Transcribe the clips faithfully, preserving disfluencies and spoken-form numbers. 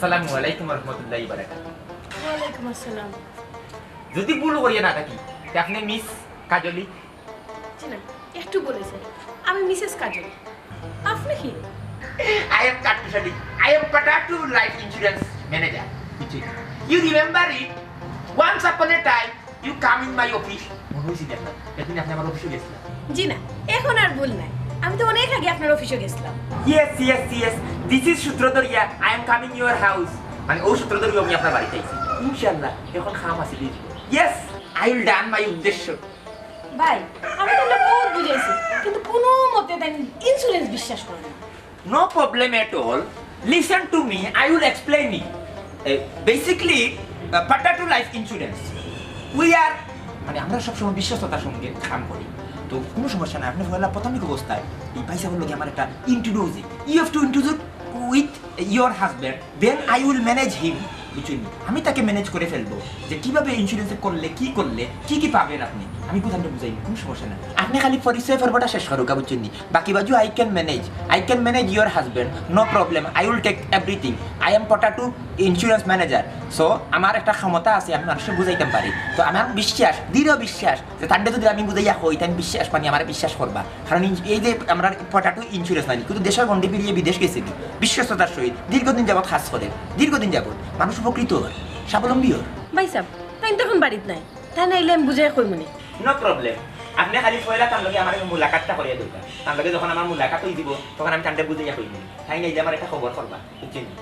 আসসালামু আলাইকুম রহমতুল্লাহি বারাকাতুহু। ওয়ালাইকুম আসসালাম। যদি ভুল করিয়া না থাকি, তে আপনি মিস কাজলি? জি না, একটু বলেছেন, আমি মিসেস কাজলি। আপনি কি? I am Katusali. I am Patatu Life Insurance Manager. বুঝছি। You remember it? Once upon a time, you come in my office. মনে হয়েছিল আপনার? একদিন আপনি আমার অফিসে গেছিলেন। জি না, এখন আর ভুল নাই। আমি তো অনেক আগে আপনার অফিসে গেছিলাম। Yes, yes, yes. This is সূত্রধরিয়া. I am coming your house. মানে, ও সূত্রধরিয়া আমি আপনার বাড়িতে আইছি। ইনশাআল্লাহ, এখন খাম আছে, বুঝবো। Yes, I will done my উদ্দেশ্য। ভাই, আমি তো বহুত বুঝাইছি, কিন্তু কোনো মতে তাই ইন্স্যুরেন্স বিশ্বাস করে না। No problem at all. Listen to me, I will explain it. Uh, basically, uh, Patatu Life Insurance. We are, মানে, আমরা সবসময় বিশ্বস্ততার সঙ্গে কাম করি। তো কোনো সমস্যা নাই, আপনি পয়লা প্রাথমিক অবস্থায় এই পয়সাগুলোকে আমার একটা introduce, you have to introduce with your husband, then I will manage him. বুঝছেন নি? আমি তাকে ম্যানেজ করে ফেলবো যে কিভাবে ইন্স্যুরেন্স করলে কি করলে কি কি পাবেন আপনি। আমি বুঝাইমু, কোনো সমস্যা নাই। আপনি খালি পরিচয় পর্বটা শেষ করুকা, বুঝছেন নি? বাকি বাজু I can manage, I can manage your husband, no problem, I will take everything. I am Patatu Insurance Manager. So আমার একটা ক্ষমতা আছে, আমি মানুষকে বুঝাইতাম পারি। তো আমার বিশ্বাস, দৃঢ় বিশ্বাস যে তানরে যদি আমি বুঝাইয়া কই, তাইন বিশ্বাস, মানে, আমারে বিশ্বাস করবা। কারণ এই, এই যে আমরা পটাটু ইন্স্যুরেন্স নানি, কিন্তু দেশের গণ্ডি পেরিয়ে বিদেশ গেছে কি, বিশ্বস্ততার সহিত দীর্ঘদিন যাবত কাজ করে, দীর্ঘদিন যাবত মানুষ উপকৃত হয়, স্বাবলম্বী হয়। ভাই সাহেব, তাইন তো এখন বাড়িত নাই, তাইন আইলে আমি বুঝাই কইমুনে। No problem, আপনি খালি পয়লা তান লগে আমার মুলাকাতটা করিয়া দেউকা। তান লগে যখন আমার মুলাকাত হয়ে দিব, তখন আমি তানরে বুঝাইয়া কইমু। তাইন আইলে আমার একটা খবর করবা, বুঝছেন নি?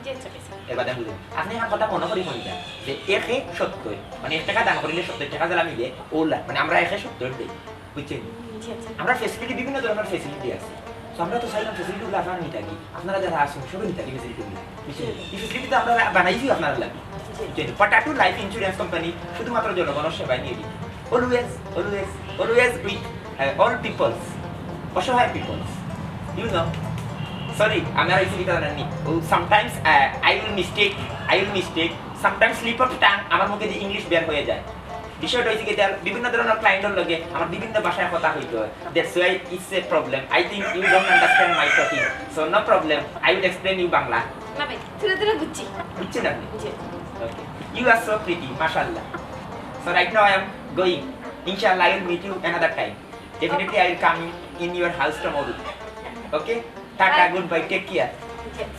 জি, আচ্ছা, ঠিক আছে। এর বাদে আমি বুঝলাম। আপনি আমার কথা মনে করি কইতা যে একে সত্তর, মানে, এক টাকা দান করিলে সত্তর টাকা যেলা মিলে, ওলা, মানে, আমরা একে সত্তর দেই, বুঝছেন? জি, আচ্ছা। আমরা ফ্যাসিলিটি, বিভিন্ন ধরনের ফ্যাসিলিটি আছে। তো আমরা তো চাইলাম ফ্যাসিলিটিগুলো আপনারা নিতা কি, আপনারা যারা আছেন, সবাই নিতা কি ফ্যাসিলিটিগুলো, বুঝছেন? জি। এই ফ্যাসিলিটি তো আমরা বানাইছি আপনারা লাগি। জি। বুঝছেন? পটাটু লাইফ ইন্স্যুরেন্স কোম্পানি শুধুমাত্র জনগণের সেবায় নিয়োজিত। Always, always, always with, uh, all peoples. অসহায় পিপলস, ইউ নো। সরি, আমি আর এই সিরিজটা জানি নি। ও, sometimes I will mistake, I will mistake, sometimes slip of tongue, আমার মুখে যে ইংলিশ বের হয়ে যায়। বিষয়টা হয়েছে কি, তার বিভিন্ন ধরনের ক্লায়েন্টের লগে আমার বিভিন্ন ভাষায় কথা হইতে হয়। That's why it's a problem. I think you don't understand my talking. So no problem. I will explain you Bangla. না ভাই, থুড়া থুড়া বুঝছি। বুঝছেন আপনি? জি। Okay. You are so pretty, মাশাআল্লাহ। So right now I am going. Inshallah, I will meet you another time. Definitely, I will come in your house tomorrow. Okay? Tata, bye. Goodbye. Take care. Yes.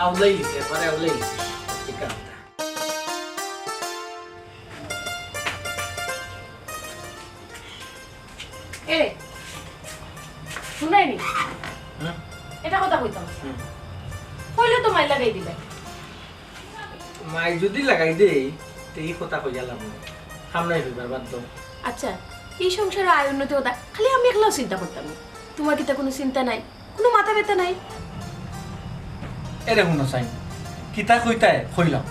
আউলাই গেছে, একবারে আউলাই গেছে। ঠিক আছে। এ, হুনাইনি? হুম? এটা কথা কইতাম। হুম। কইলে তো মাই লাগাই দিবে। মাই যদি লাগাই দেই, তে এই কথা কইয়া লাভ নাই। কাম নাই কইবার বাদ দাও। আচ্ছা, এই সংসারে আয় উন্নতি কথা খালি আমি একলাও চিন্তা করতাম না। তোমার কিতা কোনো চিন্তা নাই? কোনো মাথা ব্যথা নাই? এরে হুনো চাইন, কিতা কইতায় কইলাম,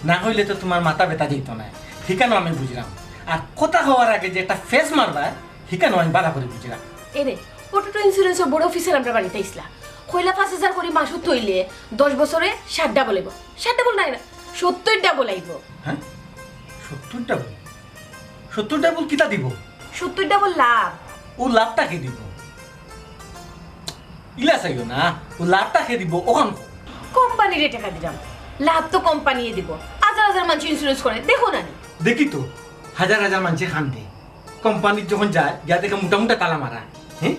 না কইলে তো তোমার মাথা ব্যথা যাইতো নায়, হিখানও আমি বুঝরাম। আর কথা কওয়ার আগে যে একটা ফেস মারবা, হিখানও আমি বালা করি বুঝরাম। এরে, অটো ইন্স্যুরেন্সর বড় অফিসার আমরার বাড়িত আইছলা, কইলা পাঁচ হাজার করি মাসুত থইলে দশ বছরে ষাট ডাবল আইবো। ষাট ডাবল নায় না, সত্তর ডাবল আইবো। হ্যাঁ, সত্তর ডাবল? সত্তর ডাবল কিতা দিবো? সত্তর ডাবল লাভ। ও লাভটা কে দিবো? ইলা চাইও না, ও লাভটা কে দিবো, অখন কও। কোম্পানিরে টেকা দিরাম, লাভ তো কোম্পানিয়ে দিবো। হাজার হাজার মানষে ইন্স্যুরেন্স করে, দেখো না নি? দেখি তো, হাজার হাজার মানষে কান্দে, কোম্পানিত যখন যায়, গিয়া দেখে মোটা মোটা তালা মারা, হ্যাঁ?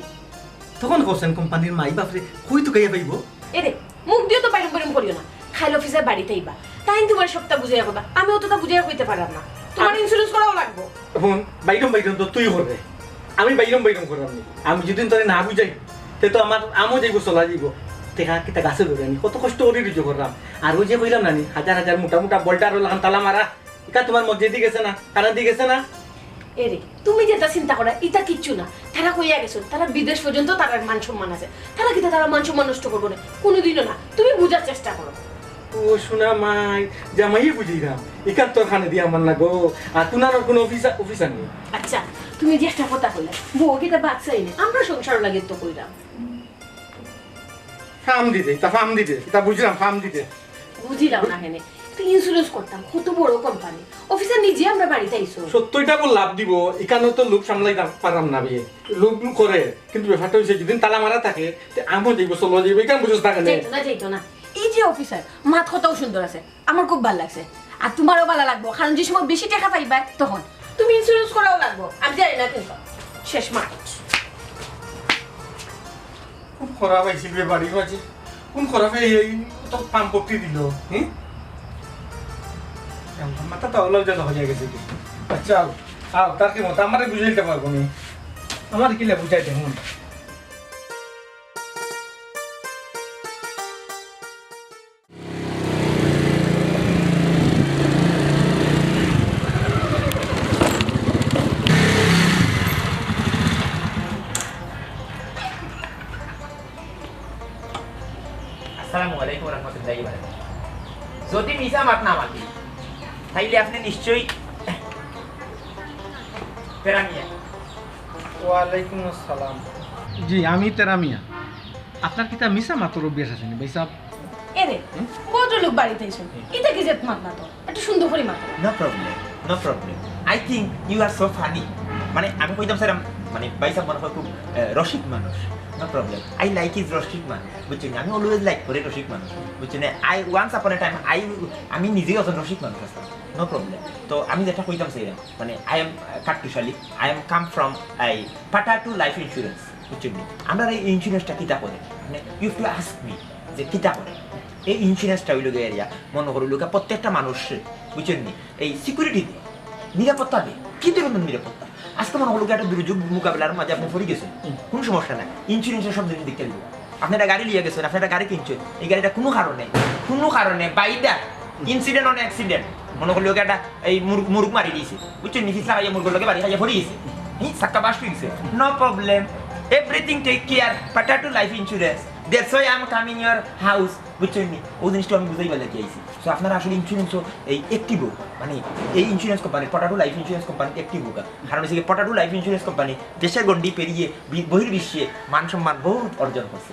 তখন কওছেন কোম্পানির মাই বাপরে কই তুকাইয়া পাইবো? এরে, মুখ দিয়া তো বাইরম বাইরম করিও না। কাইল অফিসার বাড়িত আইবা, তাইন তোমার সবটা বুঝাইয়া কইবা, আমি অতটা বুঝাইয়া কইতে পাররাম না। তোমার আমি ইন্স্যুরেন্স করাও লাগবো। হুন, বাইরম বাইরম তো তুই করবে, আমি বাইরম বাইরম কররাম নি। আমি যদি তোরে না বুঝাই, তে তো আমার আমও যাইবো, চলা যাইবো। টেকা কিতা গাছে ধরে আনি, কত কষ্ট করি রুজি কররাম। আর ওই যে কইলাম না নি, হাজার হাজার মোটা মোটা বল্টার লাখান তালা মারা, ইটা তোমার মগজেদি গেছে না, কানেদি গেছে না? এরে, তুমি যেটা চিন্তা করো, ইটা কিচ্ছু না। তারা কইয়া গেছে, তারা বিদেশ পর্যন্ত তারার মান সম্মান আছে। তারা কিতা তারার মান সম্মান নষ্ট করবো না? কোনোদিনও না। তুমি বুঝার চেষ্টা করো। ও সোনা মাই, জামাইয়ে বুঝাইরাম। ইখান তোর কানে দিয়া আমার না গো। আর তুনার কোনো অফিসার, অফিসার নেই। আচ্ছা, তুমি যে একটা কথা কইলা, বউ কিতা বাচ্চাই নেই, আমরা সংসার লাগে তো কইরাম। ফার্ম দিতে, ইতা ফার্ম দিতে, ইতা বুঝলাম, ফার্ম দিতে। বুঝিলাম না কেনে? তো ইন্স্যুরেন্স করতাম, কত বড় কোম্পানি, অফিসার নিজে আমরা বাড়িত আইছো। সত্যিটা বল লাভ দিব, ইখানো তো লোক সামলাইতাম পারাম না বিয়ে। লোক লোক করে, কিন্তু ব্যাপারটা হইছে যেদিন তালা মারা থাকে, তে আমও যাইব, চলো যাইব, ইখান বুঝছ না কেনে? যাইতো না, যাইতো না। এই যে অফিসার, মাত কথাও সুন্দর আছে, আমার খুব ভালো লাগছে। আর তোমারও ভালো লাগবো, কারণ যে সময় বেশি টাকা পাইবা তখন। তুমি ইন্স্যুরেন্স করাও লাগবো, আমি জানি না কিন্তু। শেষ মাত। খুব খারাপ আইছিল রে বাড়ির মাঝে। কোন খারাপে এই, এই তো পাম্প পট্টি দিল, হুম? মাথা তো অলগ জায়গা হয়ে গেছে কি? আচ্ছা, আও, আও, তার কি মত? আমারে বুঝাইতে পারবো নি। আমার কিলা বুঝাইতে হুন। আসসালামু আলাইকুম ওয়া রাহমাতুল্লাহি ওয়া বারাকাতুহু। যদি মিছা মাত না মাতি, তাইলে আপনি নিশ্চয়ই তেরা মিয়া। ওয়ালাইকুম আসসালাম। জি, আমি তেরা মিয়া। আপনার কিতা মিছা মাতর অভ্যাস আছে নি, ভাই সাহেব? এরে, হুম? ভদ্রলোক বাড়িত আইছইন। হুম। ইটা কি জেদ মাত না তো? একটু সুন্দর করি মাতো। No problem, no problem. I think you are so funny. মানে, আমি কইতাম স্যার, আম-, মানে, ভাই সাহেব মনে হয় খুব, আহ, রসিক মানুষ। No problem. I like his রসিক মানুষ। বুঝছেন? আমি always like করি রসিক মানুষ। বুঝছেন? I, once upon a time, I, আমি নিজেই একজন রসিক মানুষ আছিলাম। No problem. তো আমি যেটা কইতাম স্যার, মানে, I am, আহ, কাট্টুশালী। I am come from a Patatu Life Insurance. বুঝছেন নি? আমরা এই ইন্স্যুরেন্সটা কিতা করে? মানে, you have to ask me যে কিতা করে। এই ইন্স্যুরেন্সটা হইল গিয়া এরিয়া, মনে করো লোকে প্রত্যেকটা মানুষ, বুঝছেন নি, এই সিকিউরিটি দিয়ে, নিরাপত্তা দিয়ে। কি ধরনের নিরাপত্তা? আজকে মনে করো একটা দুর্যোগ মোকাবেলার মাঝে আপনি পড়ে গেছেন, হুম। কোনো সমস্যা নাই, ইন্স্যুরেন্সের সব জিনিস দেখতে দিব। আপনি একটা গাড়ি লিয়ে গেছেন, আপনি একটা গাড়ি কিনছেন, এই গাড়িটা কোনো কারণে, কোনো কারণে বাইদা ইনসিডেন্ট অন অ্যাক্সিডেন্ট, মনে করলো একটা এই মুরগ, মুরগ মারি দিয়েছে, বুঝছেন নি, ফিসলা খাইয়া মুরগর লগে বাড়ি খাইয়া পড়ে গেছে, হি, সাক্কা বাস হয়ে গেছে, no problem, everything take care, Patatu Life Insurance, that's why I am coming your house, বুঝছেন নি? ওই জিনিসটা আমি বুঝাইবার লাগি আইছি। So আপনারা আসলে ইন্স্যুরেন্সও এই অ্যাক্টিভ হোক, মানে এই ইন্স্যুরেন্স কোম্পানি, পটাটু লাইফ ইন্স্যুরেন্স কোম্পানি অ্যাক্টিভ হোক, কারণ হচ্ছে কি পটাটু লাইফ ইন্স্যুরেন্স কোম্পানি দেশের গণ্ডি পেরিয়ে বি-, বহির্বিশ্বে মান সম্মান বহুত অর্জন করছে।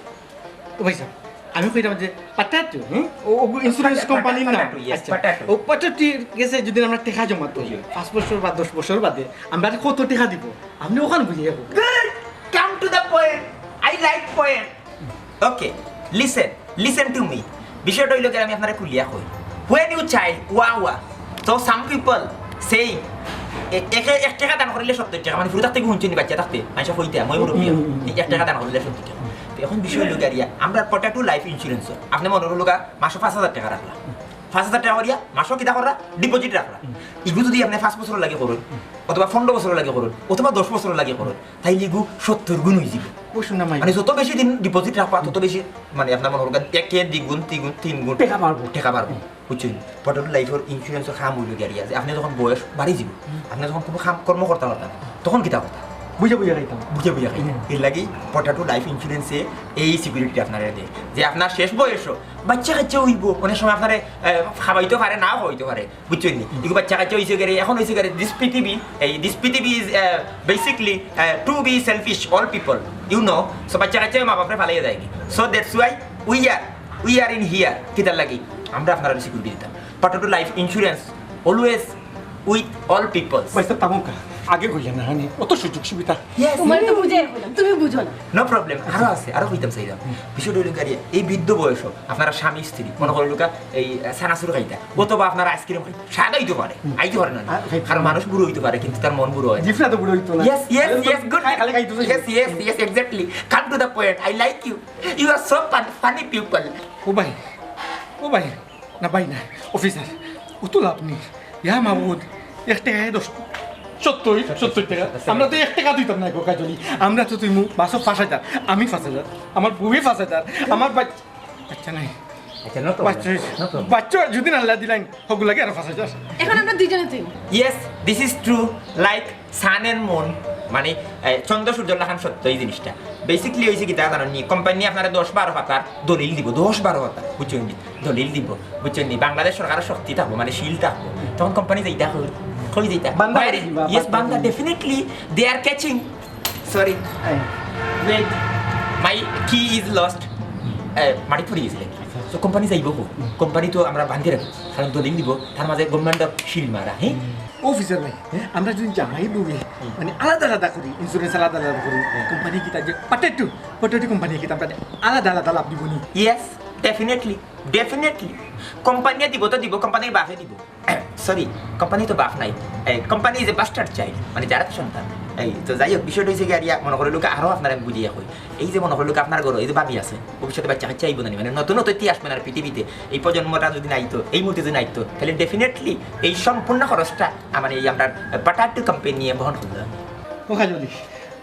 ও ভাই সাহেব, আমি কইতাম যে পাটাটু, হুম? ও, ও ইন্স্যুরেন্স পাটা-, কোম্পানির নাম। পাটাটু, yes, আচ্ছা। পাটাটু। ও পাটাটুর গেছে যদি আমরা টেকা জমাতো, জি। পাঁচ বছর বা দশ বছর বাদে আমরা কত টেকা দিব? আপনি ওখান বুঝিয়ে হোক। Good! Come to the point. I like point. Okay, listen, listen to me. বিষয়টা হইল কি, আমি আপনারে খুলিয়া কই। When you child, ওয়া ওয়া। So some people say, এ-, একে এক টেকা দান করিলে সত্তর টেকা, মানে, ফুরু থাকতে কি হুনছেন নি, বাচ্চা থাকতে, মানুষে কইতে, মই মুরব্বী, হুম, হুম, হুম। এই এক টেকা দান করিলে সত্তর টেকা। তো এখন বিষয় হইল কি, আর ইয়া, আমরা পটাটু লাইফ ইন্স্যুরেন্স, আপনি মনে করলো গা, মাসে পাঁচ হাজার টেকা রাখলা, পাঁচ হাজার টেকা করিয়া মাসে কিতা কররা, ডিপোজিট রাখরা। হুম। ইগু যদি আপনি পাঁচ বছর লাগে করুন, হুম। অথবা পনেরো বছর লাগে করুন, অথবা দশ বছর লাগে করুন, তাইলে ইগু সত্তর গুণ হয়ে যাবে। ও শোনা মাই। মানে, যত বেশি দিন ডিপোজিট রাখবা, তত বেশি, মানে, আপনার মনে করুন, একে দ্বিগুণ, তিগুণ, তিন গুণ টেকা বাড়বো। টেকা বাড়বো। বুঝছেন? পটাটু লাইফের ইন্স্যুরেন্সের কাম হইল গিয়া যে আপনি যখন বয়স বাড়ি যাব, হুম। আপনি যখন কোনো কাম কর্ম করতে পারবেন না, তখন কিতা কথা? বুঝে বুঝে খাইতাম। বুঝে বুঝে খাইতাম। হুম। এর লাগি পটাটু লাইফ ইন্স্যুরেন্সে এই সিকিউরিটি আপনারা দেয় যে আপনার শেষ বয়সও বাচ্চা কাচ্চা হইব, অনেক সময় আপনারে, আহ, খাওয়াইতে পারে, নাও খাওয়াইতে পারে, বুঝছেন নি? হুম। এগুলো বাচ্চা কাচ্চা হইছে গেলে, এখন হইছে গেলে, this পৃথিবী, এই this পৃথিবী is, আহ, basically, আহ, to be selfish, all people, you know, so বাচ্চা কাচ্চা মা বাপরে ফালাইয়া যায় কি? So that's why we are, we are in here, কিতার লাগি? আমরা আপনারা সিকিউরিটি দিতাম। পটাটু life insurance, always with all people. ভাই সাহেব, তামুকা, আগে কইলে না, হানি, অত সুযোগ সুবিধা। Yes. তোমার তো বুঝে এখন, তুমি বুঝো না। No problem, আরো আছে, আরো কইতাম চাইলাম। হুম। বিষয়টা হইল কি, এই বৃদ্ধ বয়স, আপনারা স্বামী স্ত্রী, মনে করো লোকা এই, আহ, চানাচুর খাইতা, অথবা আপনারা আইসক্রিম খাইতা, স্বাদ হইতে পারে, হুম। আইতে পারে না, আর খাইতে কারণ পারে। মানুষ বুড়ো হইতে পারে, কিন্তু তার মন বুড়ো হয় না। জিফরা তো বুড়ো হইতো না। Yes, yes, খালি তো yes, good. খালি খাইতো চাই। Yes, yes, yes, exactly. Come to the point. I like you. You are so fun-, funny people. ও ভাই, ও ভাই, না ভাই না, অফিসার, ও তো লাভ নেই। ইয়া মাবুদ, এক টেকায় দশ, সত্তর, সত্তর টেকা। আমরা তো এক টেকা দিতাম না গো কাজলি। আমরা তো তুই মু-, মাসো পাঁচ হাজার, আমি পাঁচ হাজার, আমার বউয়ে পাঁচ হাজার, আমার বাচ-, বাচ্চা নাই। আচ্ছা, no problem, বাচ্চা হইছে। No problem. বাচ্চা যদি না আল্লাহ দিলাইন, হগুলাকে আরো পাঁচ হাজার। এখন আমরা দুইজনে তুই। Yes, this is true. Like, Sun and moon, মানে, এ, চন্দ্র সূর্যর লাখান সত্য এই জিনিসটা। Basically অইছে কিতা জানইন নি, কোম্পানি আপনারে দশ বারো পাতার দলিল দিবো, দশ বারো পাতা, বুঝছইন নি? দলিল দিবো, বুঝছইন নি? বাংলাদেশ সরকারর শক্তি থাকবো, মানে, শিল থাকবো, তখন কোম্পানি যাইতা কই? কই যাইতা? বান্দা কই রে? করি দিবা, yes, বান্দা। Definitely, they are catching. Sorry. এই। Wait. My key is lost. এ, মাটিত পড়ি গেছে। So কোম্পানি যাইবো কই? কোম্পানি তো আমরা বান্ধি রাখি, কারণ দলিল দিবো, তার মাঝে গভর্নমেন্টর শিল মারা, হ্যাঁ? অফিসার ভাই, আমরা যদি জামাই বউয়ে, মানে, আলাদা আলাদা করি, ইন্স্যুরেন্স আলাদা আলাদা করি, কোম্পানি কিতা যে party to, party to company কিতা আমরা আলাদা আলাদা লাভ দিবো নি? Yes, definitely, definitely. কোম্পানিয়ে দিবো তো দিবো, কোম্পানির বাপে দিবো। Sorry, কোম্পানি তো বাপ নাই। এই, company is a bastard child, মানে, যারা তো সন্তান। এই, তো যাই হোক, বিষয়টা অইছে কি, আর ইয়া, মনো করি লোকে আরো আপনারে আমি বুঝাইয়া কই। এই যে মনো করি লোকে আপনার ঘরো, এই যে ভাবি আছে, ভবিষ্যতে বাচ্চা কাচ্চা আইবো না নি, মানে, নতুন অতিথি আসবে না পৃথিবীতে। এই প্রজন্মটা যদি নাইতো, এই মুহূর্তে যদি নাইতো, তাহলে definitely এই সম্পূর্ণ খরচটা, আ, মানে, এই আমরা পার্টি টু কোম্পানিয়ে বহন করলো। ও খালি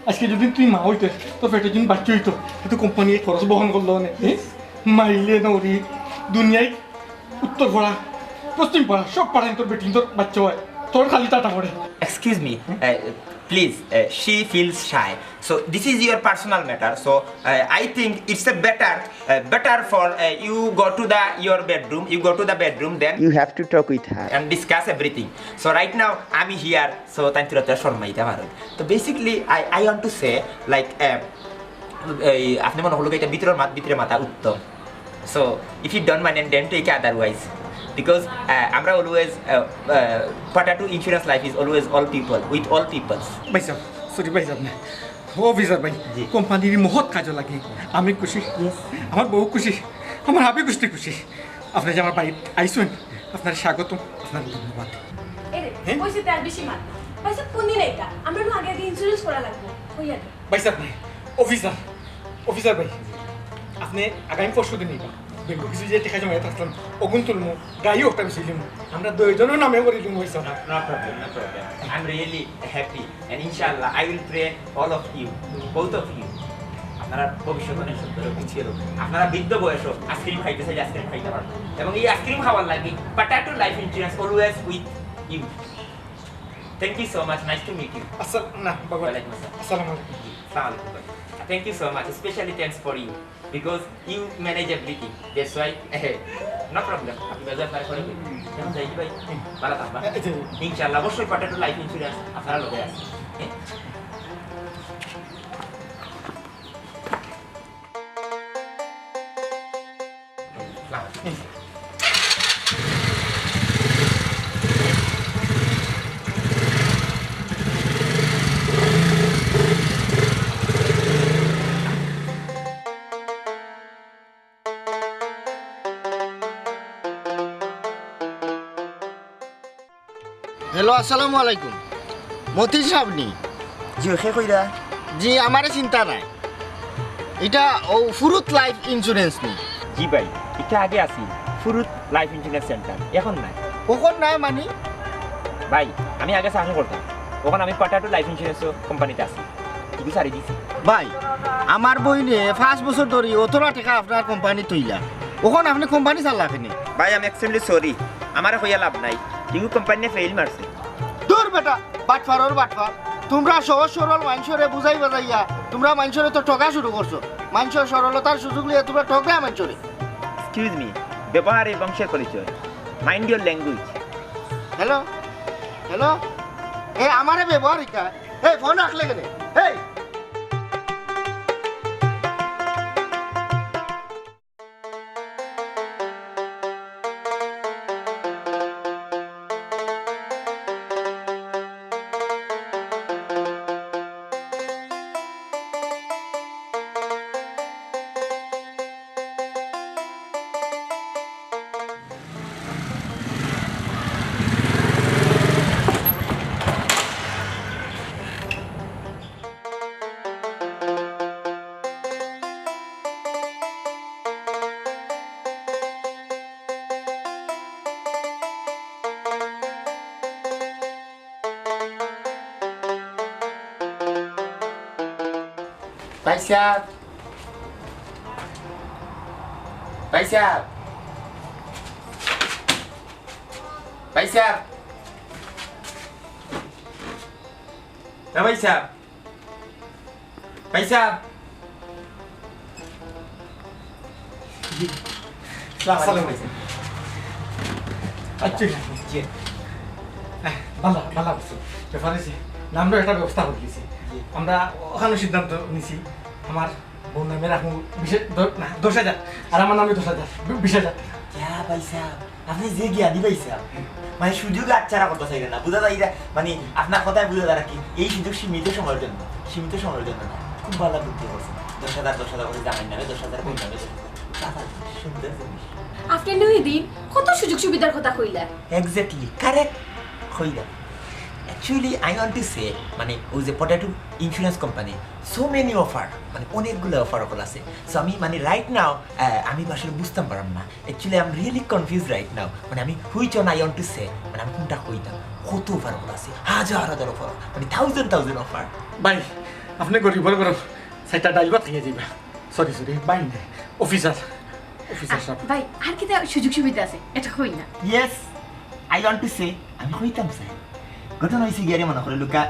আজকে যদি তুই মা অইতে, তো পেটে যদি বাচ্চা অইতো, তো কোম্পানি এই খরচ বহন করলো নে, এ? মাইলে নরি, দুনিয়ায় উত্তর পাড়া, পশ্চিম পাড়া, সব পাড়ায় তোর বেটি তোর বাচ্চা হয়, তোর খালি টাটা পড়ে। Excuse me, uh, please, uh, she feels shy. So this is your personal matter. So uh, I think it's a better, uh, better for uh, you go to the your bedroom. You go to the bedroom, then you have to talk with her and discuss everything. So right now আমি here, so তাই তুরা তুরা শর্মাইতা পারো। তো basically I I want to say, like, uh, এই, আপনি মনো করি লোকে ইটা ভিতরের মাত, ভিতরে মাথা উত্তম। So if you don't mind and don't take otherwise, because uh, আমরা always uh, uh, Patatu Insurance Life is always all people, with all peoples. ভাই সাহেব, sorry ভাই সাহেব না। অফিসার ভাই, জি। কোম্পানির মহৎ কাজে লাগে। আমি খুশি। Yes. আমার বউ খুশি। আমার হাবি গুষ্টি খুশি। আপনি যে আমার বাড়িত আইছইন, আপনারে স্বাগতম, আপনারে ধন্যবাদ। এরে, হ্যাঁ? কইছি তে আর বেশি মাত। ভাই সাহেব, কোন দিন আইতা? আমরা নু আগে আগে ইন্স্যুরেন্স করা লাগবো। কইয়া দে। ভাই সাহেব নাই, অফিসার, অফিসার ভাই, আপনি আগামী পরশু দিন আইবা। ব্যাংকো কিছু যে টেকা জমাইয়া রাখছিলাম, অগুন তুলমু, গাড়ি একটা বেশি লিমু। আমরা দুইজনর নামে করি লিমু, ভাই সাহেব। No, no problem, no problem. I'm really happy and inshallah I will pray all of you, both of you. আপনারা ভবিষ্যতে অনেক সুন্দর অউক, গুছিয়ে অউক। আপনারা বৃদ্ধ বয়সো আইসক্রিম খাইতে চাইলে আইসক্রিম খাইতা পারবা। এবং এই আইসক্রিম খাওয়ার লাগি Patatu Life Insurance always with you. Thank you so much. Nice to meet you. আসসালাম, না, বাবা। ওয়ালাইকুম আসসালাম। আসসালামু আলাইকুম। জি, আসসালামু আলাইকুম। Thank you so much. Specially thanks for you because you manage everything. That's why, no problem. আপনি বাজার পার করে দিন। এখন যাই কি ভাই? ভালো থাকবা। জি। ইনশাআল্লাহ, অবশ্যই Patatu Life Insurance আপনারা লগে আছে। হ্যাঁ? হ্যালো, আসসালামু আলাইকুম। মতিন সাহেব নি? জি, কে কইরা? জি, আমারে চিনতা নায়। ইটা অউ ফুরুত লাইফ ইন্স্যুরেন্স নি? জি ভাই, ইটা আগে আছিল ফুরুত লাইফ ইন্স্যুরেন্স সেন্টার, এখন নাই। অখন নাই মানি? ভাই, আমি আগে চাকরি করতাম, অখন আমি Patatu Life Insurance কোম্পানিত আছি। ভাই, আমার বইনে পাঁচ বছর ধরি অতলা টেকা আপনার কোম্পানিত থইলা, অখন আপনে কোম্পানি ছাড়লা কেনে? ভাই, I'm extremely sorry, আমারে কইয়া লাভ নাই, ইগু কোম্পানিয়ে ফেইল মারছে। দূর বেটা, বাটপারর বাটপার। তুমরা সহজ সরল মানষরে বুঝাই বাজাইয়া তুমরা মানষরে তো ঠগা শুরু করছো। মানষর সরলতার সুযোগ লইয়া তুমরা ঠগরা মানষরে। Excuse me, ব্যবহার এই বংশের পরিচয়। Mind your language. Hello, hello, এ আমারে ব্যবহার ইটা। এই ফোন রাখলে কেনে? এই। ভাইসাব, ভাইসাব, ভাইসাব। এ ভাই সাহেব, ভাই সাহেব। জি। আসসালামু আলাইকুম। আচ্ছা। জি। আহ, ভালা, ভালা করছো। ব্যাপার অইছে, আমরা একটা ব্যবস্থা করি দিছি। জি। আমরা অখানো সিদ্ধান্ত নিছি, আমার বউর নামে রাখমু বিশ, দ-, না, দশ হাজার, আর আমার নামে দশ হাজার, বি-, বিশ হাজার। কিয়া ভাই সাহেব, আপনে যে জ্ঞানী ভাই সাহেব, মানে সুযোগ হাতছাড়া করতা চাইরা না, বুঝা যায় না, মানে আপনার কথায় বুঝা যায় আর কি, এই সুযোগ সীমিত সময়ের জন্য, সীমিত সময়ের জন্য না, খুব ভালা বুদ্ধি করছে। দশ হাজার, দশ হাজার করে জামাইর নামে, দশ হাজার বউর নামে, দশ হাজার। বাবা, সুন্দর জিনিস। আপনে নয় দিন কত সুযোগ সুবিধার কথা কইলা। Exactly, correct কইলা। Actually, I want to say, মানে, ওই যে Potato Insurance Company, so many offer, মানে, অনেকগুলা offer অকল আছে। So, আমি, মানে, right now, আহ, আমি আসলে বুঝতাম পারলাম না। Actually, I'm really confused right now. মানে, আমি which one I want to say, মানে, আমি কোনটা কইতাম? কত offer অকল আছে, হাজার হাজার offer, মানে, thousand thousand offer। ভাই, আপনে গরিবর ঘরো চাইরটা ডাইল ভাত খাইয়া যাইবা। Sorry, sorry, ভাই না, অফিসার, অফিসার সাহেব। ভাই, আর কিতা সুযোগ সুবিধা আছে, এটা কই না। Yes, I want to say, আমি কইতাম চাই। ঘটনা অইছে গিয়া রে, মনো করো লুকা,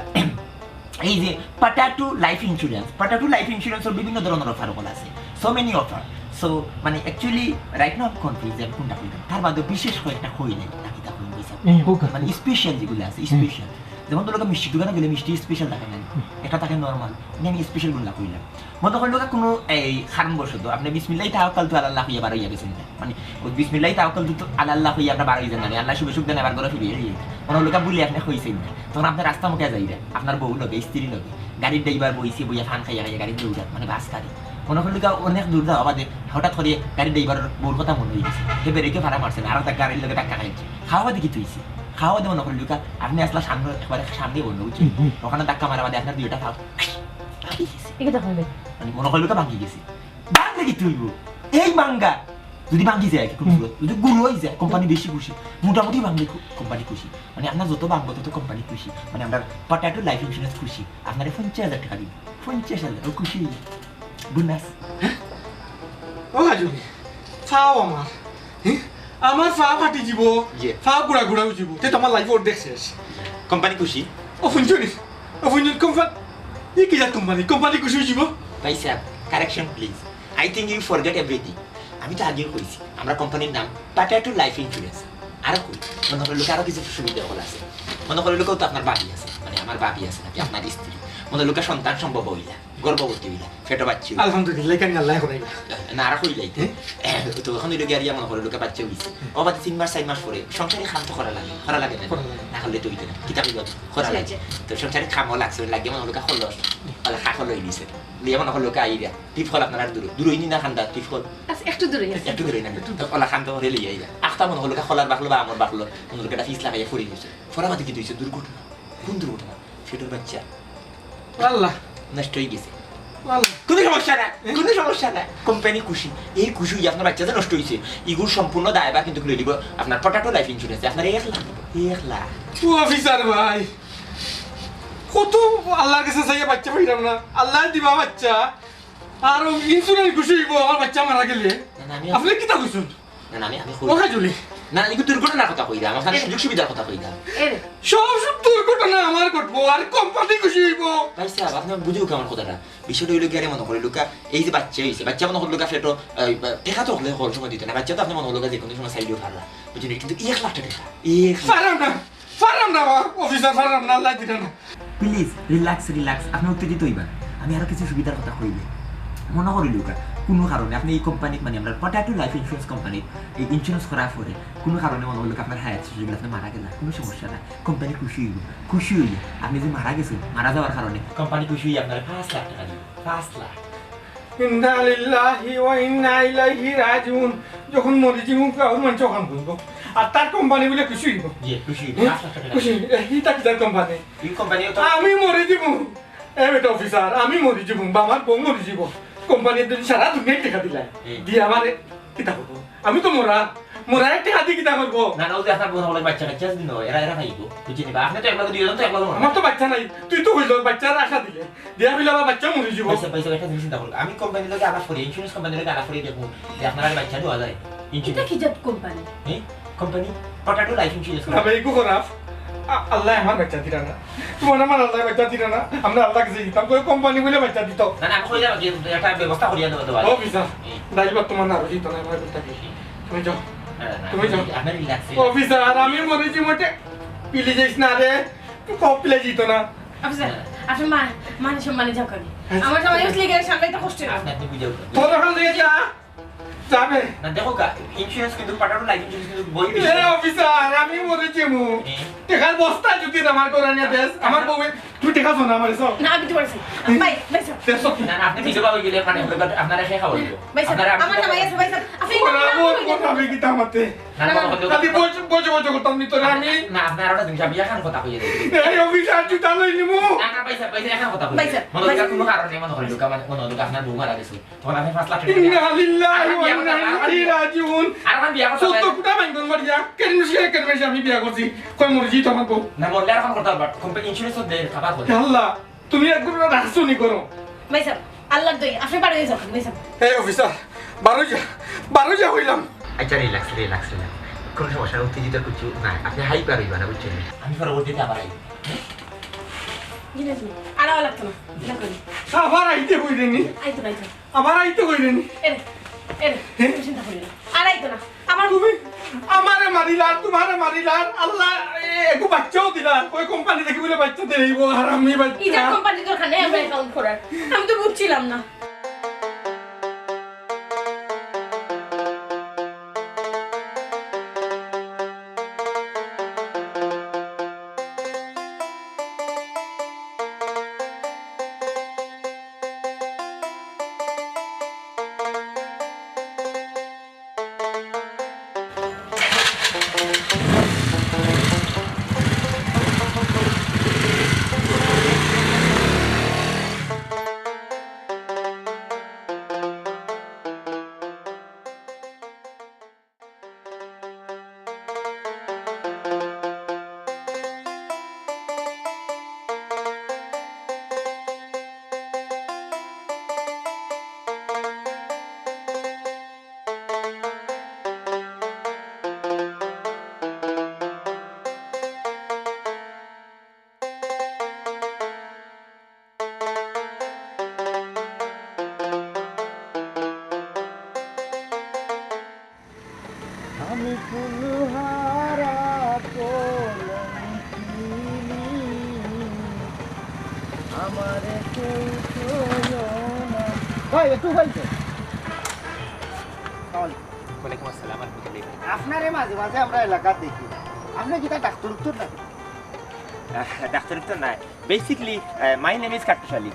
এই যে Potato Life Insurance, Potato Life Insurance-র বিভিন্ন ধরনর offer অকল আছে, so many offer। So, মানে, actually, right now I'm confused যে আমি কোনটা কইতাম। তার বাদে বিশেষ কয়েকটা কইলে, না কিতা কইতাম, কইতাম। হুম, হোক। মানে, special যেগুলা আছে, হুম। Special। যেমন ধরো, মিষ্টির দোকানো গেলে মিষ্টি special থাকে না, হুম। একটা থাকে normal, মানে, আমি special গুলা কইলাম। মনে করো, কোনো এই কারণবশত আপনে বিসমিল্লাহি তাওয়াক্কালতু আলাল্লাহ কইয়া বার অইয়া গেছেন না। মানে, ওই বিসমিল্লাহি তাওয়াক্কালতু আলাল্লাহ কইয়া আপনে বার অইয়া যান না, আল্লাহ শুভ সুখ দেন, আবার ঘরে ফিরিয়া যাইয়া। মনে করো, ভুলে আপনে কইছেন না। তখন আপনে রাস্তা মুখে যাইরা, আপনার বউ লগে, স্ত্রী লগে, গাড়ির ড্রাইভার বইছে, বইয়া ফান খাইয়া খাইয়া গাড়ি দৌড়াত, মানে, বাস গাড়ি। মনে করো, অনেক দূর যাওয়া বাদে হঠাৎ করে গাড়ির ড্রাইভারর বউর কথা মনে অই গেছে। হে ব্রেকে ফাড়া মারছে না, আর একটা গাড়ির লগে ধাক্কা খাইছে। খাওয়া বাদে কিতা অইছে? খাওয়া বাদে মনে করো, আপনে আসলা সামনে, একবারে সামনে বইলো, বুঝছেন? হুম, হুম। ওখানো ধাক্কা মারা বাদে আপনার দুইটা খাও। ভাঙ্গি গেছে। এটা দেখুন ভাই। মানে, মনে করো, ভাঙ্গি গেছে। ভাঙ্গলে কিতা অইবো? এই ভাঙ্গা যদি ভাঙ্গি যায়, কি কোনো হুম। সুরত? যদি গুরু অই যায়, কোম্পানি বেশি খুশি, মোটামুটি ভাঙ্গলে খু-, কোম্পানি খুশি। মানে, আপনার যত ভাঙ্গবো, তত কোম্পানি খুশি। মানে, আমরা Potato Life Insurance খুশি। আপনারে পঞ্চাশ হাজার টাকা দিবো। পঞ্চাশ হাজার, ও খুশি অইয়া। Bonus। ও হাজুরি, চাও আমার। হে? আমার পা ফাটি যিবো, ইয়ে। পা গুড়া গুড়া অই যিবো। তে তো আমার life অর্ধেক শেষ। কোম্পানি খুশি? ও হুনছো নি? ও হুনছো কোম্পানি? ই কি জাত কোম্পানি? কোম্পানি খুশি অই যিবো? ভাই সাহেব, correction please. I think you forget everything. আমি তো আগেও কইছি, আমরা কোম্পানির নাম Potato Life Insurance। আরো কই, মনে করো লুকা আরো কিছু সুবিধা অকল আছে। মনে করো লুকাও তো আপনার ভাবি আছে, মানে আমার ভাবি আছে নাকি আপনার স্ত্রী। মনে করো লুকা সন্তান সম্ভব অইলা, গর্ভবতী অইলা, পেটো বাচ্চা অইলা। আলহামদুলিল্লাহ, এখানে আল্লাহ করাইবা। না, আর কইলাই তো। হ্যাঁ? তো এখন অইলো গিয়া আর ইয়া মনে করো লুকা বাচ্চা অইছে। ও বাদে তিন মাস, চার মাস পরে সংসারে কাম তো করা লাগে, করা লাগে না? করা লাগে। না করলে তো অইতো না। কিতা কইবা? করা জি, লাগে। জি। তো সংসারে কামও লাগছে, লাগে মনে করো লুকা খরচ, অলা খা খরচ অই গেছে। লিয়া মনে করো লুকা আইরা, টিপ কল আপনার আর দূরে। দূরে নি না কান্দা, টিপ কল? আচ্ছা, একটু দূরে আছে। একটু দূরে না? তো অলা কান্দা করে লিয়া আইরা। আখতা মনে করো লুকা কলার বাকলো বা আমর বাকলো, মনে করো একটা পিছ লাগাইয়া পড়ি গেছে। পড়া বাদে কিতা অইছে? দুর্ঘটনা। কোন দুর্ঘটনা? পেটোর বাচ্চা। আল্লাহ। নষ্ট অই গেছে। আল্লাহ। কোনো সমস্যা না, কোনো সমস্যা না। কোম্পানি খুশি। এই খুশি অইয়া আপনার বাচ্চা যে নষ্ট অইছে, ইগুর সম্পূর্ণ দায়ভার কিন্তু লই লিবো আপনার Potato Life Insurance। আপনার এক লাখ দিবো, এক লাখ। ও অফিসার ভাই, কত আল্লাহর কাছে চাইয়া বাচ্চা পাইলাম না, আল্লায় দিবা বাচ্চা, আর insurance খুশি অইবো আমার বাচ্চা মারা গেলে। না, না, আমি আপনে কিতা কইছইন? না, না, আমি, আমি কই ও হাজুলি। না, ইগু দুর্ঘটনার কথা কইরাম, আপনার সুযোগ সুবিধার কথা কইরাম। এরে। সব সব দুর্ঘটনা আমার ঘটবো, আর কোম্পানি খুশি অইবো। ভাই সাহেব, আপনে বুঝউক্কা আমার কথাটা। বিষয়টা অইলো গিয়া রে মনে করো লুকা, এই যে বাচ্চা অইছে, বাচ্চা মনে করো লুকা পেটো, আহ, টেকা তো অকলে হকল সময় দিতো না, বাচ্চা তো আপনে মনে করো লুকা যে কোনো সময় চাইলেও পারলা, বুঝছইন নি? কিন্তু এক লাখ টেকা, এক লাখ। পারলাম না, পারলাম না, অফিসার, পারলাম না, আল্লায় দিতা না। Please relax, relax, আপনে উত্তেজিত অইবা না। আমি আরো কিছু সুবিধার কথা কইলে, মনে করো লুকা, কোনো কারণে আপনে এই কোম্পানিত, মানে আমরা Potato Life Insurance কোম্পানিত এই insurance করার পরে কোনো কারণে মনে করো লুকা আপনার হায়াত শেষ অই গেলো, আপনে মারা গেলা, কোনো সমস্যা নাই, কোম্পানি খুশি অইবো, খুশি অইয়া আপনে যে মারা গেছইন, মারা যাওয়ার কারণে কোম্পানি খুশি অইয়া আপনারে পাঁচ লাখ টেকা দিবো, পাঁচ লাখ। ইন্না লিল্লাহি ওয়া ইন্না ইলাইহি রাজিউন। যখন মরি যিমু, কাউর মানষে অখান কইবো। আর তার কোম্পানি বুলে খুশি অইবো। জি, খুশি অইবো। হুম? পাঁচ লাখ টেকা। খুশি অইবো। এ, ইটা কিতার কোম্পানি? এই কোম্পানি তো আমি মরি যিমু। এ বেটা অফিসার, আমি মরি যিমু, বা আমার বউ মরি যিবো। কোম্পানি যদি সারা দুনিয়ার টেকা দিলায়, হুম। দিয়া আমারে কিতা করবো? আমি তো মরা। মরা এক টেকা দি কিতা করবো? না, না, অউ যে আপনার বউর বাচ্চা কাচ্চা আছে নি, এরা, এরা খাইবো। বুঝছইন নি? বা আপনে তো একলা, দুইজন তো একলা মরা। আমার তো বাচ্চা নাই। তুই তো কইছস বাচ্চার আশা দিলে। দিয়া অইলে আবার বাচ্চা মরি যিবো। আচ্ছা, ভাই সাহেব, একটা জিনিস চিন্তা করুন। আমি কোম্পানির লগে আলাপ করি, insurance কোম্পানির লগে আলাপ করি দেখমু যে আপনার বাচ্চা দেওয়া যায়। Insurance। ইটা কি জাত কোম্পানি? হ্যাঁ? Company Potato Life Insurance। না ভাই, ইগু খারাপ। আ-, আল্লায় আমার বাইচ্চা দিরা না। তুমার আমার আল্লায় বাইচ্চা দিরা না। আমরা আল্লার গেছে গেছিলাম, কয় কোম্পানি বুলে বাইচ্চা দিতো। না, না, আমি কইলাম কি, একটা ব্যবস্থা করিয়া দেবো তো ভাই। ও অফিসার, এই। ড্রাইভার তুমার না, বুঝি তো না, আমার কথা কি? তুমি যাও। না, না, না, তুমি যাও। আপনি রিল্যাক্স, রিল্যাক্স। অফিসার, আমি মরেছি মোটে। পিলি যাইস না রে। তুই কপ পিলে যেত না। অফিসার, আপনি মা-, মান সম্মানে যাও কেন? আচ্ছা। আমার জামাই উঠলে গেলে সামনে তো কষ্ট হবে। আপনি, আপনি বুঝাও। তোর ওখান থেকে যা। যাবে। না, দেখো কা, ইন্স্যুরেন্স কিন্তু, পাটাটু লাইফ ইন্স্যুরেন্স কিন্তু বই বেশি। এ অফিসার, আমি মরে যামু। এ? টেকার বস্তা যদি আমার করে আনিয়া দেস, আমার বউয়ে, তুই টেকা শোনা আমার সব। না, আমি তো পারছি। ভাই, ভাই সাহেব। দেড়শো কি? না, না, আপনি ভিডিও পাওয়া গেলে মানে আপনারা শেষ খাওয়া হইব। ভাই সাহেব, আপনারা আমার জামাই আছে, ভাই সাহেব। আপনি ওরা আমার ওর জামাই কথা আছে। আমি কিতা মাতে? না, না, না, না। খালি বসে, বসে, বসে করতাম নি তোরা আমি। না, আপনার ওটা জিনিস আমি এখন কথা কইয়া দিই। এই অফিসার জুতা লই নিমু। না, না, ভাই সাহেব, ভাই সাহেব, এখন কথা কইয়া ভাই সাহেব, দিই। মনে ভাই হয় সাহেব। কোনো কারণে মনে হয় লোক আমার, মনে হয় লোক আপনার বউ মারা গেছে। তখন আপনি পাঁচ লাখ টাকা ইন্না লিল্লাহি ওয়া ইন্না ইলাইহি রাজিউন। আর আমার বিয়া করতে চৌদ্দ হবে। ফুটা মাইনগন মারিয়া, কেন মিশে, কেন মিশে আমি বিয়া করছি। কই মরজি তখন বউ। না, মরলে আর এখন করতে পারবা। কোম্পানি ইন্স্যুরেন্স তো দেয়, খাবার করে। আল্লাহ, তুমি একবার রাখছো নি করো। ভাই সাহেব, আল্লাহর দোয়াই, আপনি বার হয়ে যাবেন, ভাই সাহেব। এই অফিসার, বারো যা, বারো যা হইলাম। আচ্ছা, রিল্যাক্স, রিল্যাক্স, রিল্যাক্স। কোনো সমস্যা নেই, উত্তেজিত কিছু নাই। আপনি হাইপার হইবা না, বুঝছেন? আমি পরবর্তীতে আবার আইব। জি না, জি না। আর আওয়া লাগতো না। না করি। আবার আইতে কইরে নি। আইতো না, আইতো না। আবার আইতে কইরে নি। এরে, এরে, হ্যাঁ? তুমি চিন্তা করিও না। আর আইতো না। আমার তুমি আমারে মারিলার, তোমারে মারিলার, আল্লাহ, এ, একটু বাচ্চাও দিলার। ওই কোম্পানি থেকে বলে বাচ্চা দিয়ে দিব, হারামি বাচ্চা। ইটার কোম্পানি দরকার নেই, আমরা অ্যাকাউন্ট করার। আমি তো বুঝছিলাম না। আমি ফুলহারা কলম কিনি, আমারে কেউ ছুঁয়ো না। ভাই, একটু ভাই তো। আসসালামু আলাইকুম। ওয়ালাইকুম আসসালাম ওয়া রাহমাতুল্লাহি ওয়া বারাকাতুহু। আপনারে মাঝে মাঝে আমরা এলাকাত দেখি। আপনি কিতা ডাক্তার উক্তর না? আহ, ডাক্তার উক্তর নাই। Basically, আহ, my name is কাট্টুশ আলী।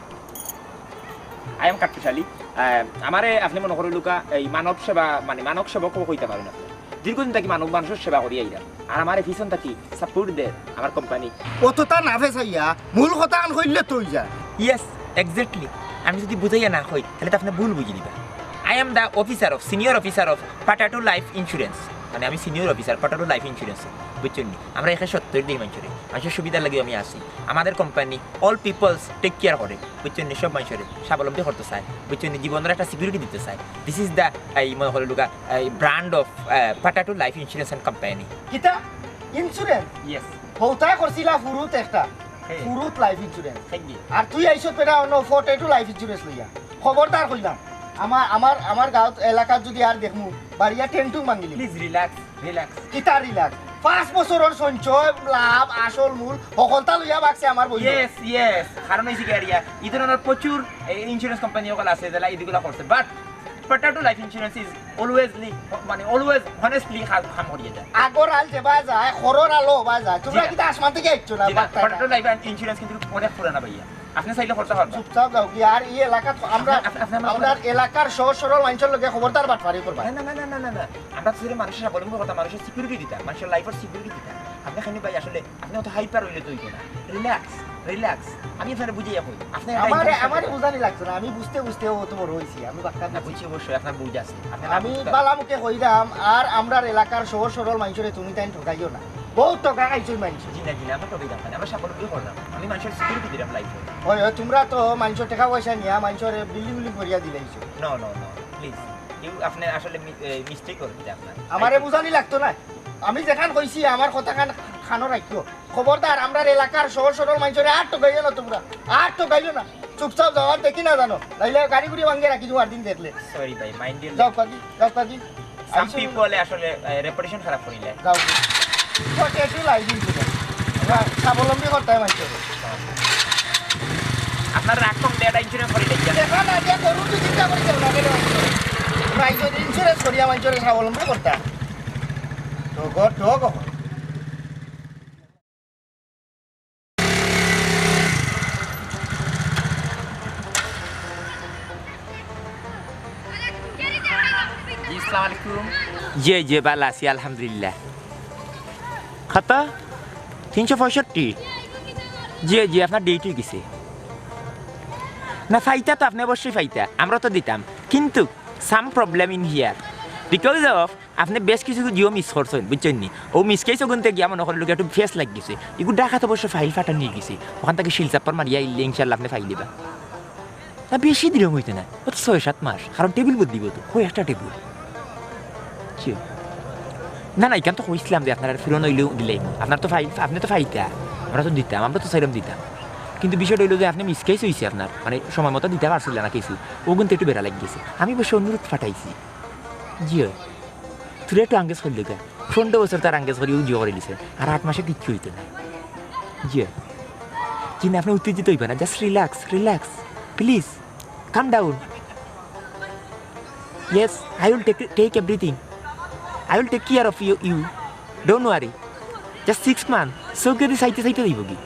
I am কাট্টুশ আলী। আহ, আমারে আপনি মনে করইন লুকা এই মানব সেবা, মানে মানব সেবকও কইতা পারইন আপনি। দীর্ঘদিন থাকি মানব, মানুষর সেবা করি আইরাম। আর আমারে পিছন থাকি support দের আমার কোম্পানি। অততা না ফেছাইয়া মূল কথা আন কইলে তো অই যায়। Yes, exactly। আমি যদি বুঝাইয়া না কই, তাইলে তো আপনি ভুল বুঝি নিবা। I am the officer of, senior officer of Potato Life Insurance। মানে আমি senior officer Potato Life Insurance, বুঝছইন নি? আমরা একে সত্তর দেই মানষরে, মানষর সুবিধার লাগি আমি আছি। আমাদের company all people's take care করে, বুঝছইন নি? সব মানষরে স্বাবলম্বী করতে চায়, বুঝছইন নি? জীবনর একটা security দিতে চায়। This is the, এই মনে করইন লুকা, এই brand of, আহ, Potato Life Insurance and Company। কিতা? ইন্স্যুরেন্স? Yes। হউতায় করছিলা ফুরুত একটা। হ্যাঁ। ফুরুত লাইফ ইন্স্যুরেন্স। Thank you। আর তুই আইছত বেটা অন্য Potato Life Insurance লইয়া। খবরদার কইলাম। আমার, আমার, আমার গাঁওত এলাকাত যদি আর দেখমু, বাড়িয়া ঠেংটুং ভাঙিলি। Please relax, relax। কিতা relax? পাঁচ বছরর সঞ্চয়, লাভ, আসল, মূল, হকলতা লইয়া বাগছে আমার বন্ধু। Yes, yes। কারণ অইছে কি আর ইয়া, ই ধরনর প্রচুর, এ, ইন্স্যুরেন্স কোম্পানি অকল আছে, যেলা ইদিগুলা করছে। But Potato Life Insurance is alwaysly, মানে, always honestly কাম, কাম করিয়া যায়। আগর আল যেবা যায়, খরর আলো বা যায়। তোমরা জি না। কিতা আসমান থাকি আইছো না, জি না, বাক্কা না। Potato Life Insurance কিন্তু অনেক পুরানা ভাইয়া। আপনি চাইলে করতা পারবা। চুপচাপ যাও কি? আর ই এলাকাত আমরা, আপনি, আপনি, আপনি আমার আমরার কথা এলাকার সহজ সরল মানষর লগে খবরদার বাটপারি করবা। না, না, না। আমরা তো শুধু মানুষর স্বাবলম্বী করতাম, মানুষর security দিতাম, মানুষর লাইফর security দিতাম। আপনি খালি ভাই আসলে, আপনি অত হাইপার অইলে তো অইতো না। Relax, relax। আমি আপনারে বুঝাইয়া কই। আপনি একটা আমারে, ইন্টারেস্ট আমারে আছে। বুঝানি লাগতো না। আমি বুঝতে বুঝতে অত বড় অইছি। আমি বাক্কা না, বুঝছি। বুঝছি অবশ্যই, আপনার বুঝ আছে। আপনার আমি বুঝতে বালা মুখে কইরাম, আর আমরার এলাকার সহজ সরল মানষরে তুমি তাইন ঠগাইও না। বউত ঠগা খাইছইন মানষে। জি না, জি না, আমরা ঠগাইতাম না। আমরা স্বাবলম্বী করলাম। আমি মানষর security দিলাম লাইফে। অয়, অয়, তোমরা তো মানষর টেকা পয়সা নিয়া মানষরে বিল্ডিং বিল্ডিং করিয়া দিলাইছো। No, no, no, please। কেউ আপনি আসলে মি-, এ, mistake করবেন আপনার। আমারে বুঝানি লাগতো না। আমি যেখান কইছি, আমার কথাখান কানো রাখিও। খবরদার, আমরার এলাকার সহজ সরল মানষরে আর ঠগাইও না তুমরা, আর ঠগাইও না। চুপচাপ যাও, আর দেখি না জানো, নাইলে গাড়ি গুড়ি ভাঙ্গি রাখি দিমু আর দিন দেখলে। সরি ভাই, মাইন্ড ইউ। যাও কাকি, যাও কাকি। সাম পিপল আসলে রেপুটেশন খারাপ করিলে। যাও। তো ট্যাটু লাই দিন তুমি। আমরা স্বাবলম্বী করতে হয় মানষরে। আপনার রাগ কম দেয়াটা ইন্স্যুরেন্স করি দেখি। দেখা না যে গরু তো চিন্তা করি কেউ না কেন। আমরা ইন্স্যুরেন্স করিয়া মানষরে স্বাবলম্বী করতাম। ঠগো, ঠগো। জি, আসসালামু আলাইকুম। জি, জি, ভালা আছি, আলহামদুলিল্লাহ। কত? তিনশো পঁয়ষট্টি? জি, জি, আপনার ডেট অই গেছে। না, পাইতা তো আপনে অবশ্যই পাইতা, আমরা তো দিতাম, কিন্তু some problem in here, because of আপনে বেশ কিছু জিও মিস করছইন, বুঝছইন নি? অউ মিস কেস অগুনতে গিয়া মনো করইন একটু ফেস লাগি গেছে। ইগু ঢাকাত অবশ্য ফাইল ফাটানি অই গেছে। অখান থাকি সিল চাপ্পার মারিয়া আইলে ইনশাআল্লাহ আপনে পাইলিবা। না, বেশি দিন অইতো নায়, অউ তো ছয় সাত মাস, কারণ টেবিল বদলিবো তো, কয় একটা টেবিল। কিও? না, না, ইখান তো কইছলাম যে আপনার ফিরন অইলেউ দিলাইমু। আপনার তো ফাইল, আপনে তো পাইতা, আমরা তো দিতাম, আমরা তো চাইরাম দিতাম। কিন্তু বিষয়টা অইলো যে আপনে মিস কেস অইছে আপনার, মানে সময় মতো দিতা পারছিলা না কিছু, অগুনতে একটু বেড়া লাগি গেছে। আমি অবশ্য অনুরোধ ফাটাইছি। জি অয়। তোরে একটু আঙ্গেজ করিলিগা। পনরো বছর তার আঙ্গেজ করি অউ জিও করিলিছে। আর আট মাসে কিচ্ছু অইতো নায়। জি অয়। জি না, আপনে উত্তেজিত অইবা না। Just relax, relax. Please, calm down. Yes, I will take, take everything. I will take care of you, you. Don't worry. Just six months. চউখেদি চাইতে চাইতে যাইবোগি।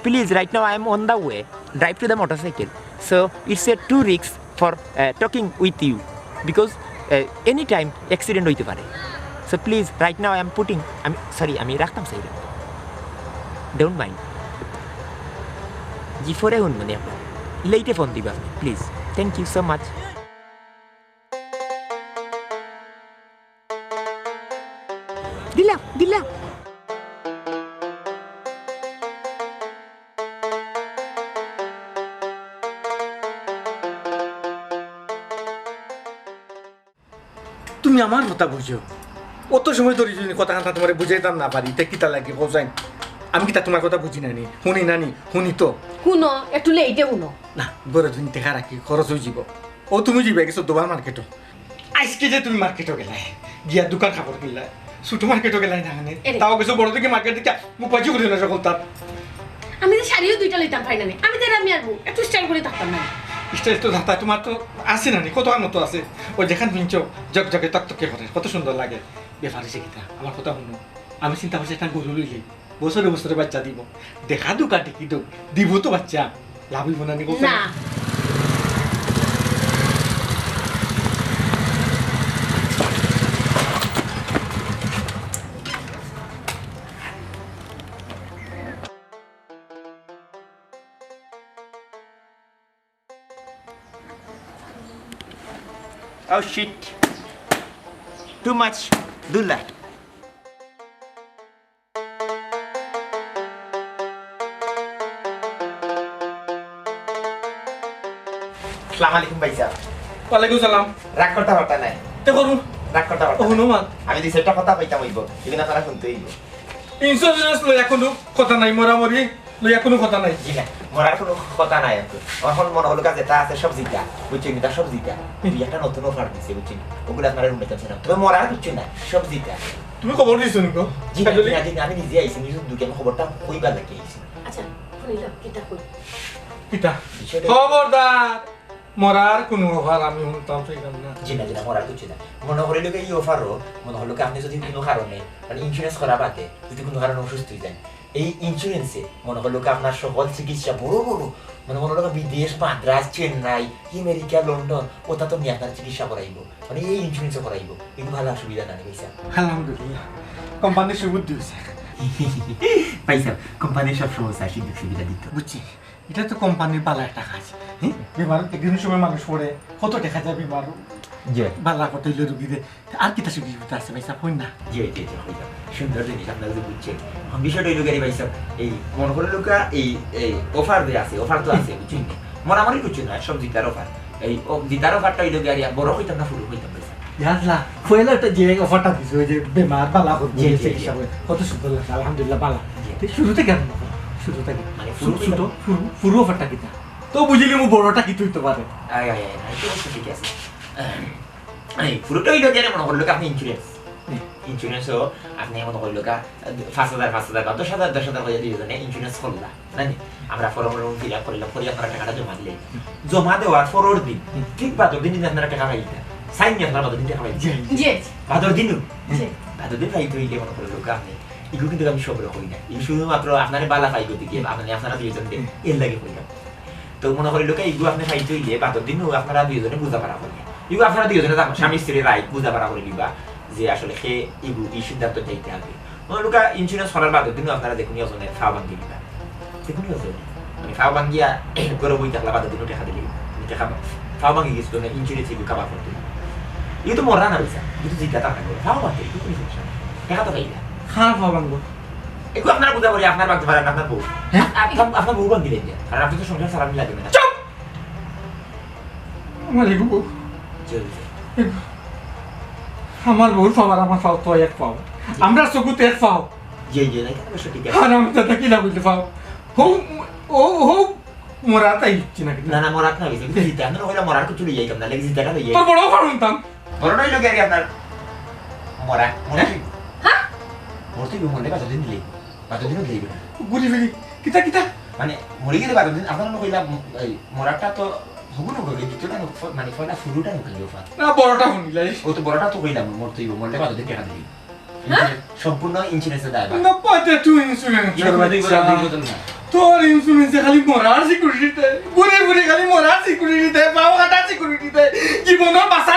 Please, right now I am on the way. Drive to the motorcycle. So it's a too risk for uh, talking with you because uh, any time accident অইতে পারে। So please, right now I am putting, আমি সরি, আমি রাখতাম চাইরাম। Don't mind. জি, পরে হুনমুনে আপনার। লেইটে ফোন দিবা আপনে, please. Thank you so much. দিলাম, দিলাম। তুমি আমার কথা বুঝো। অত সময় ধরি যদি কথা কান্তা তুমারে বুঝাইতাম না পারি, তে কিতা লাগে কও চাইন? আমি কিতা তুমার কথা বুঝি না নি? হুনি না নি? হুনি তো। হুনো, একটু লেইটে হুনো। না, ঘরো দুইন টেকা রাখি, খরচ অইযিবো। অউ তুমি যাইবায় গি চৌদ্দবার মার্কেটো। আইজকে যে তুমি মার্কেটো গেলায়, গিয়া দুইখান কাপড় কিনলায়, ছুটো মার্কেটো গেলায় না কেনে? এরে। তাও গেছো বড় দেখি মার্কেট দেখিয়া মুখ পাজি করিও না সকলতার। আমি যে শাড়িও দুইটা লইতাম পারি না নি। আমি তো এরা মিয়ার বউ, একটু স্টাইল করি থাকতাম না নি। স্টাইল তো থাকতায়, তুমার তো আছে না নি, কতখান মতো আছে। অউ যেখান পিনছো, জকজকে তকতকে করে, কত সুন্দর লাগে। বেপার অইছে কিতা, আমার কথা হুনো। আমি চিন্তা করছি একটা গরু লইলে বছরে বছরে বাইচ্চা দিবো। দেখা দুকা টিকি দোক, দিবো তো বাইচ্চা, লাভ অইবো না নি কও? না। Oh shit. Too much ধুলা। আসসালামু আলাইকুম ভাইসাব। ওয়ালাইকুম সালাম। রাগ করতা পারতা নায়। তে করুন। রাগ করতা পারতা নায়। হুনো মা। আমি দুই চাইরটা কথা কইতাম অইবো, ইগুন আপনারা হুনতে অইবো। ইন্স্যুরেন্স লইয়া কুনু কথা নাই, মরামরি লইয়া কুনু কথা নাই। জি না, মরার কুনু কথা নাই অখন। অখন মনো অইলো যেতা আছে সব জিতা, বুঝছইন নি? সব জিতা। হুম। দুই একটা নতুন অফার দিছে, বুঝছইন নি? অগুলা আপনারে উন্নত আছে না। তবে মরার কিচ্ছু নাই, সব জিতা। তুমি খবর দিছো নি গো? জি না, জি না, জি না, আমি নিজে আইছি, নিজর দুঃখে আমি খবরটা কইবার লাগি আইছি। আচ্ছা, হুনিলাম, কিতা কই? কিতা? বিষয়টা খবরদার! মরার কুনু অফার আমি হুনতাম চাইরাম না। জি না, জি না, মরার কিচ্ছু না। মনো করিলাউক্কা ই অফারও, মনো করিলাউক্কা আপনে যুদি কুনু কারণে, মানে ইন্স্যুরেন্স করা বাদে, যুদি কুনু কারণে অসুস্থ অইযাইন, এই ইন্স্যুরেন্সে মনো করিলাউক্কা আপনার সকল চিকিৎসা বড় বড়, মানে মনো করিলাউক্কা বিদেশ, মাদ্রাজ, চেন্নাই, আমেরিকা, লন্ডন, অতাত নিয়া আপনার চিকিৎসা করাইবো। মানে এই ইন্স্যুরেন্সে করাইবো। ইগু ভালা সুবিধা না নি ভাইসাব? আলহামদুলিল্লাহ, কোম্পানির সুবুদ্ধি অইছে। ভাইসাব, কোম্পানির সব সমস্যা সুযোগ সুবিধা দিতো। বুঝছি। ইটা তো কোম্পানির ভালা একটা কাজ। হুম? বেমার একদিন সময় মানুষ পড়ে, কত দেখা যায় বেমার। জি। ভালা করতে অইলে রুগীরে। আর কিতা সুযোগ সুবিধা আছে ভাইসাব, কইন না? জি, জি, জি, কইতাম। সুন্দর জিনিস, আপনারা যে বুঝছইন। অখন বিষয়টা অইলো গিয়া ভাইসাব, এই মনো করিলাউক্কা এই, এই অফার যে আছে, অফার তো আছে, বুঝছইন? মরামরি কিচ্ছু না, সব জিতার অফার। এই ও, জিতার অফারটা অইলো গিয়া, বড় কইতাম না, হুরু কইতাম ভাইসাব? ইয়াল্লা, পয়লা ওটা যে অফারটা দিছে, ওই যে বেমার বালা করবো, জি, যে জি, চিকিৎসা জি। করে, কত সুন্দর লাগছে, আলহামদুলিল্লাহ, বালা। জি। তো শুরু থেকে আরম্ভ করো, শুরু থেকে। মানে, পুরো ছোট, পুরো, পুরো অফারটা কিতা? তো বুঝিলি, মু বড়টা কি তুই তো পারে। আয়, আয়, আয়, আয়, তো অবশ্য ঠিক আছে। এই, পুরোটা হইলো গিয়ে মনে করলো কি আপনি ইন্স্যুরেন্স। হুম। ইন্স্যুরেন্সও আপনি মনে করলো কা, পাঁচ হাজার, পাঁচ হাজার বা দশ হাজার, দশ হাজার করে দুইজনে ইন্স্যুরেন্স করলা, না নি? আমরা ফর্ম ফর্ম ফিল আপ করলাম, করি আপনারা টাকাটা জমা দিলে, জমা দেওয়ার পরের দিন, হুম। ঠিক বাদর দিন যদি আপনারা টাকা পাইতা, সাইন নিয়ে আপনারা বাদর দিন টাকা পাইতা। জি। জি। বাদর দিনও? জি। বাদর দিন পাইতে হইলে মনে করলো কি আপনি, এগুলো কিন্তু আমি সব করি না, এই শুধুমাত্র আপনারে বালা পাই গতি দিয়ে, আপনি আপনারা দুইজন দিয়ে, এর লাগে কইলাম। তো মনে করি লোকে ইগু আপনি খাইতে হইলে বাদর দিনও আপনারা দুইজনে বুঝাপড়া করি। ইগু আপনারা দুইজনে থাকো, স্বামী স্ত্রী রাইট বুঝাপড়া করি দিবা যে আসলে সে ইগু এই সিদ্ধান্ত যাইতে হবে। মনে লোকা ইন্স্যুরেন্স করার বাদর দিনও আপনারা দেখুন ওজনে ফাও ভাঙ্গি দিবা। দেখুন ওজনে। মানে ফাও ভাঙ্গিয়া গরম হয়ে থাকলে বাদর দিনও দেখা দিলি। দেখা ফাও ভাঙ্গি গেছে তো ইন্স্যুরেন্স ইগু কাবার করতে। ইগু তো মরা না পয়সা। ইগু তো জিজ্ঞাসা না করে। ফাও ভাঙ্গি, ইগু কোনো সমস্যা নেই। দেখা তো পাইলা। খারাপ হওয়া ভাঙবো। একটু আপনারা বুঝা পড়ি, আপনার বাগদা পারেন, আপনার বউ। হ্যাঁ? আপনার, আপনার বউ ভাঙ্গি দেন, কারণ আপনি তো সংসার চালান লাগে না। চুপ! আমার এগু বউ, জি, জি। এগু। আমার বউর পাও আর আমার পাও তো এক পাও। আমরা চকুত এক পাও। জি, জি, না, এটা অবশ্য ঠিক আছে। আর আমি তাতে কি না বলতে পাও। হো, ও, হো, মরা তাই হচ্ছে না কিন্তু। না, না, মরাত না হইছে, কিন্তু জিতে, আমরা কইলা মরার কিছু লইয়া আইতাম না, লেগে জিতে না লইয়া। তোর বড় পারুন তাম। বড় নইল গেলে আপনার মরা, মরা কি? মরতে কি মরলে বাদর দিন দিলে? বাদর দিনও দিলে না। ঘুরি ফিরি। কিতা, কিতা? মানে, মরে গেলে বাদর দিন, আপনারা কইলা, এই, মরাটা তো হবু না গেলে, দ্বিতীয়টা নুক-, মানে, পয়লা শুরুটা নুকলি ওফা। না, বড়টা শুনিলাই। ও তো বড়টা তো কইলাম, মরতে হইব, মরলে বাদর দিন টাকা দিবি। সম্পূর্ণ ইন্স্যুরেন্সের দায়। না, পাতে তুই ইন্স্যুরেন্স। তোর ইন্স্যুরেন্সে খালি মরার সিকিউরিটি দেয়। ঘুরে ঘুরে খালি মরার সিকিউরিটি দেয়, পাও কাটার সিকিউরিটি দেয়। জীবনের বাসা